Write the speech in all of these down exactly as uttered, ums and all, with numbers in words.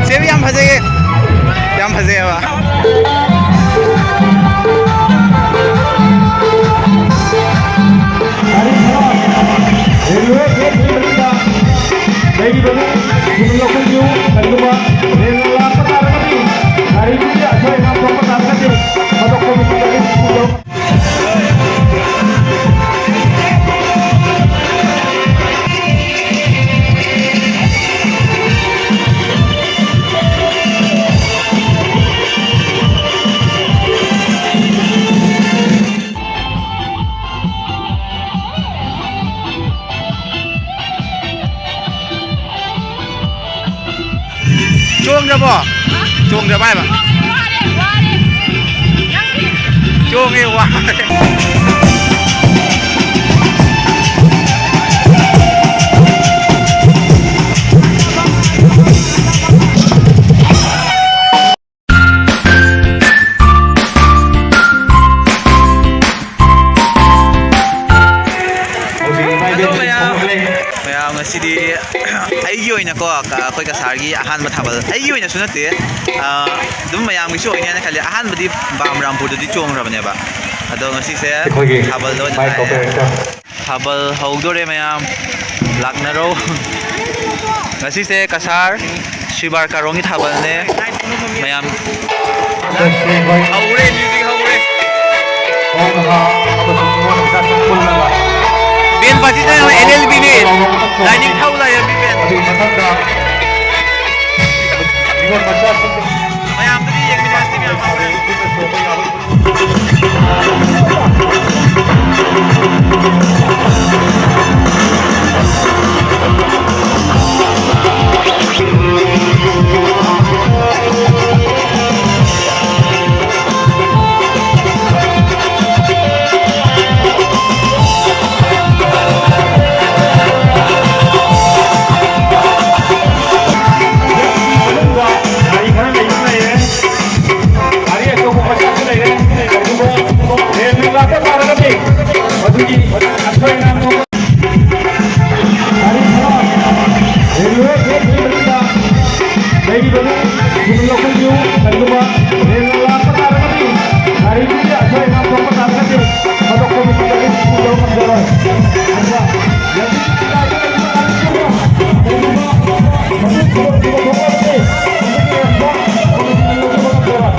ꯆꯦꯕꯤ ꯌꯥꯝ ꯐꯖꯩꯌꯦ, ꯌꯥꯝ ꯐꯖꯩꯌꯦꯕ꯫ ꯔꯦꯜꯋꯦ ꯒꯦꯠ ꯃꯅꯨꯡꯗ ꯂꯩꯔꯤꯕꯗꯨ ꯊꯨꯅ ꯂꯧꯁꯤꯟꯕꯤꯌꯨ꯫ ꯀꯔꯤꯒꯨꯝꯕ ꯔꯦꯜ ꯂꯥꯛꯄ ꯇꯥꯔꯒꯗꯤ ꯒꯥꯔꯤꯗꯨꯒꯤ ꯑꯁꯣꯏ ꯑꯉꯥꯝ ꯊꯣꯛꯄ ꯇꯥꯔꯒꯗꯤ ꯊꯕꯛ ꯀꯣꯃꯤꯇꯤꯗꯒꯤ ꯊꯨꯅ ꯆꯣꯡꯗ꯭ꯔꯕꯣ? ꯆꯣꯡꯗ꯭ꯔꯕ ꯍꯥꯏꯕ? ꯆꯣꯡꯉꯦ, ꯋꯥꯔꯦ꯫ ꯍꯜꯂꯣ ꯃꯌꯥꯝ꯫ ꯃꯌꯥꯝ, ꯉꯁꯤꯗꯤ ꯑꯩꯒꯤ ꯑꯣꯏꯅꯀꯣ, ꯀ-, ꯑꯩꯈꯣꯏ ꯀꯁꯥꯔꯒꯤ ꯑꯍꯥꯟꯕ ꯊꯥꯕꯜ, ꯑꯩꯒꯤ ꯑꯣꯏꯅꯁꯨ ꯅꯠꯇꯦ, ꯑ, ꯑꯗꯨꯝ ꯃꯌꯥꯝꯒꯤꯁꯨ ꯑꯣꯏꯅꯤ ꯍꯥꯏꯅ ꯈꯜꯂꯤ꯫ ꯑꯍꯥꯟꯕꯗꯤ ꯕꯥꯝ ꯔꯥꯝꯄꯨꯔꯗꯗꯤ ꯆꯣꯡꯈ꯭ꯔꯕꯅꯦꯕ, ꯑꯗꯣ ꯉꯁꯤꯁꯦ ꯑꯩꯈꯣꯏꯒꯤ ꯊꯥꯕꯜꯗ ꯑꯣꯏꯅ mic ꯂꯥꯛꯑꯦ꯫ Operator꯫ ꯊꯥꯕꯜ ꯍꯧꯗꯣꯔꯦ ꯃꯌꯥꯝ, ꯂꯥꯛꯅꯔꯣ꯫ ꯉꯁꯤꯁꯦ ꯀꯁꯥꯔ ꯁꯤꯕꯥꯔ ꯀꯥꯔꯣꯡꯒꯤ ꯊꯥꯕꯜꯅꯦ ꯃꯌꯥꯝ꯫ ꯍꯧꯔꯦ, music ꯍꯧꯔꯦ꯫ Band party ꯁꯦ ꯌꯦꯡꯉꯣ, L L B ꯅꯦ꯫ ꯂꯥꯏꯅꯤꯡꯊꯧ ꯂꯥꯏꯔꯦꯝꯕꯤ band꯫ ꯃꯌꯥꯝꯗꯨꯗꯤ ꯌꯦꯡꯃꯤꯟꯅꯁꯤ ꯃꯌꯥꯝ ꯍꯧꯔꯦ꯫ ꯒꯥꯔꯤ ꯈꯔ ꯂꯩꯕ ꯂꯩꯔꯦ꯫ ꯒꯥꯔꯤ ꯂꯧꯈꯠꯄꯤꯌꯨ꯫ ꯀꯔꯤꯒꯨꯝꯕ ꯍꯦꯟꯅ ꯂꯥꯛꯄ ꯇꯥꯔꯒꯗꯤ, ꯒꯥꯔꯤꯗꯨꯒꯤ ꯑꯁꯣꯏ ꯑꯉꯥꯝ ꯊꯣꯛꯄ ꯇꯥꯔꯒꯗꯤ, ꯃꯗꯨ ꯀꯣꯃꯤꯇꯤꯗꯒꯤ ꯁ꯭ꯀꯨꯜ ꯂꯧꯕ ꯉꯝꯖꯔꯣꯏ꯫ ꯑꯗꯨꯅ ꯂꯝꯕꯤ ꯀꯥꯏꯗ ꯂꯩꯕ ꯒꯥꯔꯤꯁꯤꯡꯗꯣ ꯀꯔꯤꯒꯨꯝꯕ ꯃꯗꯨ ꯈꯨꯗꯣꯡꯊꯤꯕ ꯊꯣꯛꯂꯕꯗꯤ, ꯃꯗꯨꯒꯤ ꯔꯦꯁꯄꯣꯟꯁ ꯀꯣꯃꯤꯇꯤꯅ ꯂꯧꯕ ꯉꯝꯖꯔꯣꯏ꯫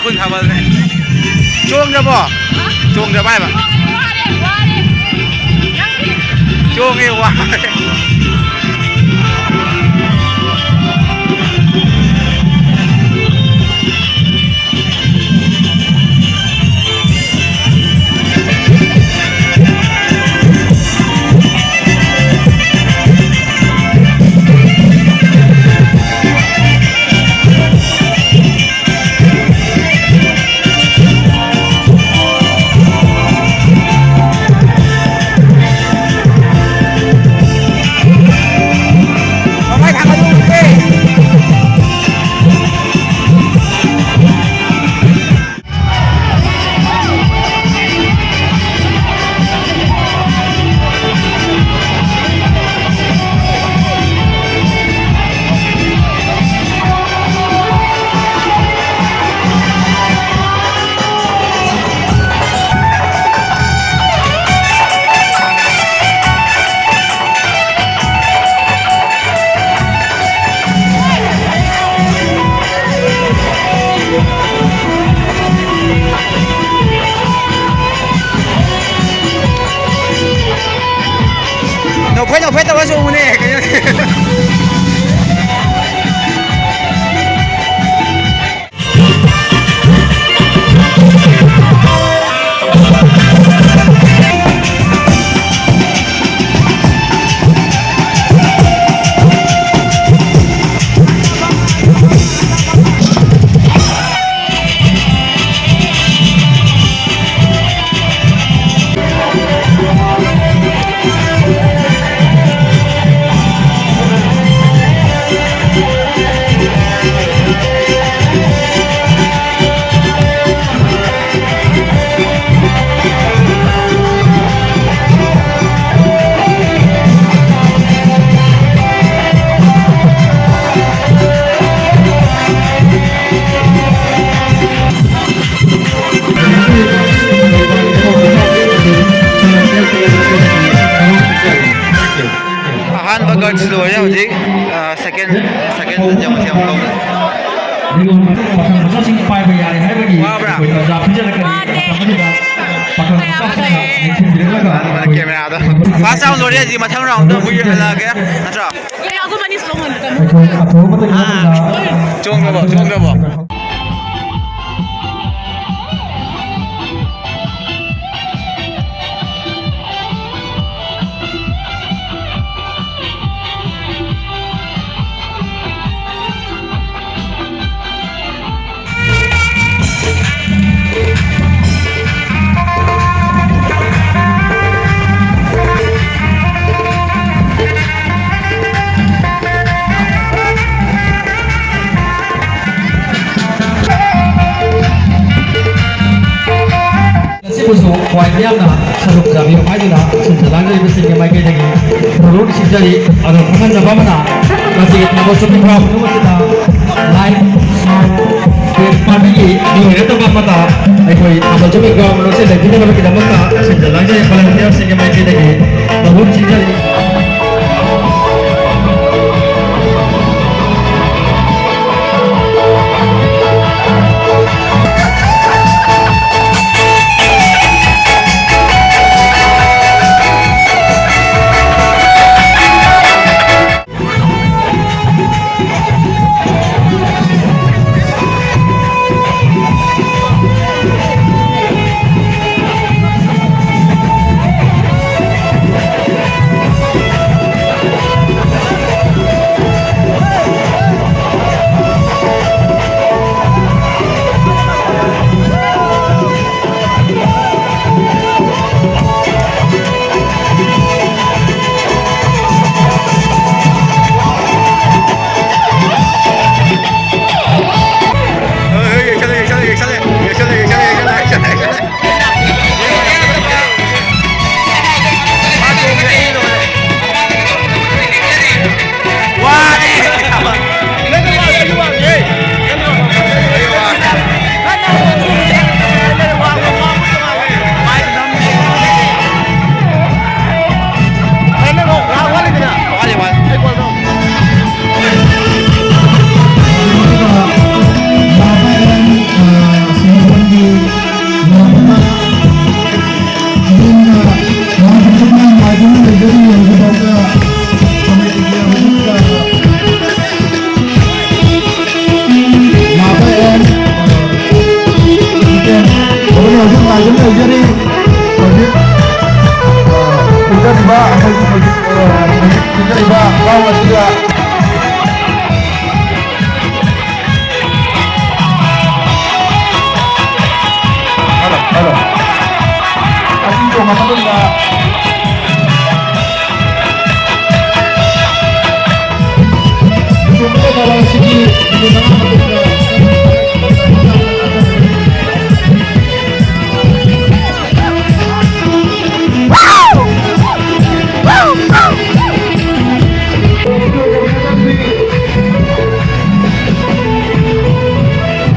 ꯈꯨꯟ ꯊꯥꯕꯜꯅꯦ꯫ ꯆꯣꯡꯗ꯭ꯔꯕꯣ? ꯆꯣꯡꯗ꯭ꯔꯕ ꯍꯥꯏꯕ? ꯆꯣꯡꯉꯦ, ꯋꯥꯔꯦ꯫ ꯅꯣꯛꯐꯦꯠ ꯅꯣꯛꯐꯦꯠ ꯇꯧꯔ ꯆꯣꯡꯉꯨꯅꯦ, ꯀꯩꯅꯣ꯫ ꯑꯍꯥꯟꯕ ꯒꯠꯁ ꯂꯣꯏꯔꯦ꯫ ꯍꯧꯖꯤꯛ, ꯑ, ꯁꯦꯀꯦꯟ, ꯁꯦꯀꯦꯟ ꯌꯥꯝ, ꯌꯥꯝ ꯇꯧꯔꯦ꯫ ꯃꯊꯪ ꯃꯆꯥꯁꯤꯡ ꯄꯥꯏꯕ ꯌꯥꯔꯦ ꯍꯥꯏꯕ ꯆꯥꯎ ꯂꯣꯏꯔꯦ, ꯑꯩꯗꯤ ꯃꯊꯪ ꯔꯥꯎꯟꯗ ꯑꯃꯨꯛ ꯌꯦꯡꯍꯜꯂꯛꯑꯒꯦ, ꯅꯠꯇ꯭ꯔꯣ? ꯑꯩꯈꯣꯏ ꯑꯍꯨꯝ ꯑꯅꯤ ꯁꯨꯕ ꯉꯝꯗꯦ, ꯇꯥꯃꯣ꯫ ꯑꯩꯈꯣꯏ ꯑꯊꯨꯕ ꯃꯇꯝꯒꯤ ꯃꯅꯨꯡꯗ ꯆꯣꯡꯗ꯭ꯔꯕꯣ? ꯆꯣꯡꯗ꯭ꯔꯕꯣ? ꯑꯁꯤꯕꯨꯁꯨ ꯈ꯭ꯋꯥꯏ ꯃꯤꯌꯥꯝꯅ ꯁꯔꯨꯛ ꯆꯥꯕꯤꯌꯨ ꯍꯥꯏꯗꯨꯅ ꯁꯤꯟꯖ ꯂꯥꯡꯖꯔꯤꯕꯁꯤꯡꯒꯤ ꯃꯥꯏꯀꯩꯗꯒꯤ ꯊꯧꯔꯣꯡ ꯁꯤꯟꯖꯔꯤ꯫ ꯑꯗꯣ ꯈꯪꯍꯟꯖꯕ ꯑꯃꯅ, ꯉꯁꯤ ꯊꯥꯡꯒꯣꯜ ꯆꯣꯞꯄꯤ ꯍꯔꯥꯎ ꯃꯅꯨꯡ ꯑꯁꯤꯗ ꯂꯥꯏꯠ, ꯁꯥꯎꯟ, ꯕꯦꯟ ꯄꯥꯔꯇꯤꯒꯤ ꯃꯤꯑꯣꯏ ꯅꯠꯇꯕ ꯑꯃꯠꯇ ꯑꯩꯈꯣꯏ ꯊꯥꯡꯒꯣꯜ ꯆꯣꯞꯄꯤ ꯍꯔꯥꯎ ꯃꯅꯨꯡ ꯑꯁꯤꯗ ꯂꯩꯕꯤꯗꯅꯕꯒꯤꯗꯃꯛꯇ ꯁꯤꯟꯖ ꯂꯥꯡꯖꯔꯤ ꯚꯣꯂꯨꯟꯇꯤꯌꯔꯁꯤꯡꯒꯤ ꯃꯥꯏꯀꯩꯗꯒꯤ ꯊꯧꯔꯣꯡ ꯁꯤꯟꯖꯔꯤ꯫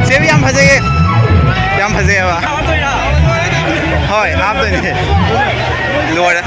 ꯆꯦꯕꯤ ꯌꯥꯝ ꯐꯖꯩꯌꯦ, ꯌꯥꯝ ꯐꯖꯩꯌꯦꯕ꯫ ꯍꯣꯏ, ꯍꯥꯞꯇꯣꯏꯅꯦ꯫ ꯂꯣꯏꯔꯦ꯫